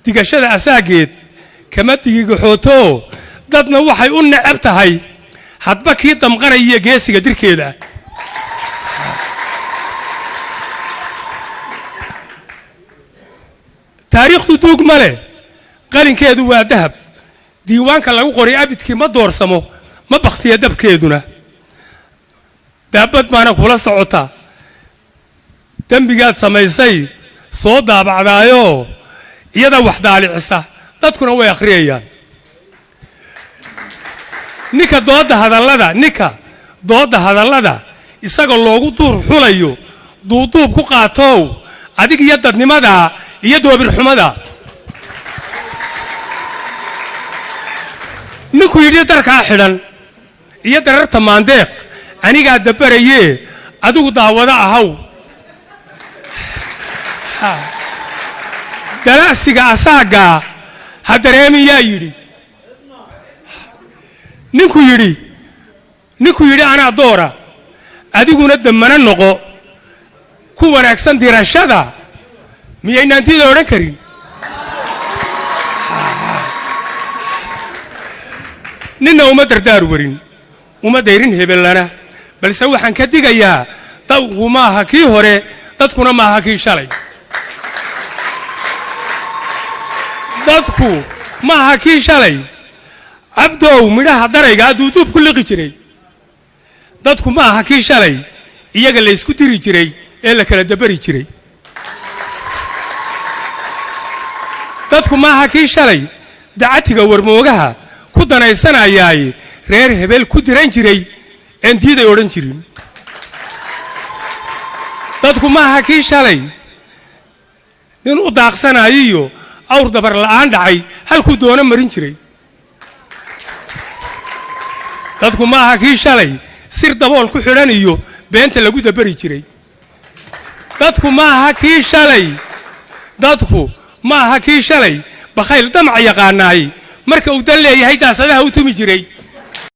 Digashada asaageed kama digigaxootoo, dadna waxay u necab tahay hadba kii damqanaya geesiga dirkeeda. Taariikhdu duug ma leh, qalinkeedu waa dahab, diiwaanka lagu qoray abidkii ma doorsamo, ma bakhtiya dabkeeduna. Daabad baana kula socota, dembigaad samaysay soo daabacdaayoo iyada wax daalicisa, dadkuna way akhriyayaan. Ninka doodda hadallada, ninka doodda hadallada isaga loogu duur xulayo, duuduub ku qaatow adig iyo dadnimada iyo doobirxumada. Ninkuu yidhi darkaa xidhan iyo dararta maandeeq anigaa dabbarayee, adigu daawado ahaw. Dalacsiga asaaggaa ha dareemin yaa yidhi. Ninkuu yidhi, ninkuu yidhi anaa doora, adiguna dammana noqo ku wanaagsan dirashada, miyaynaantida odhan karin? Ninna uma dardaar warin, uma dayrin hebellana, balse waxaan ka digayaa dawgu maaha kii hore, dadkuna maaha kii shalay. Dadku maaha kii shalay. Cabdow midhaha daraygaa duuduub ku liqi jiray. Dadku ma aha kii shalay iyaga la ysku diri jiray ee la kala dabari jiray. Dadku ma aha kii shalay dacatiga warmoogaha ku danaysanayaay reer hebel ku diran jiray een diiday odhan jirin. Dadku ma aha kii shalay nin u daaqsanayiyo awr dabar la'aan dhacay halkuu doono marin jiray. Dadku ma aha kii shalay sir dabool ku xidhan iyo beenta lagu dabari jiray. Dadku ma aha kii shalay, dadku ma aha kii shalay bakhayl damac yaqaanaay marka uu dan leeyahay daasadaha u tumi jiray.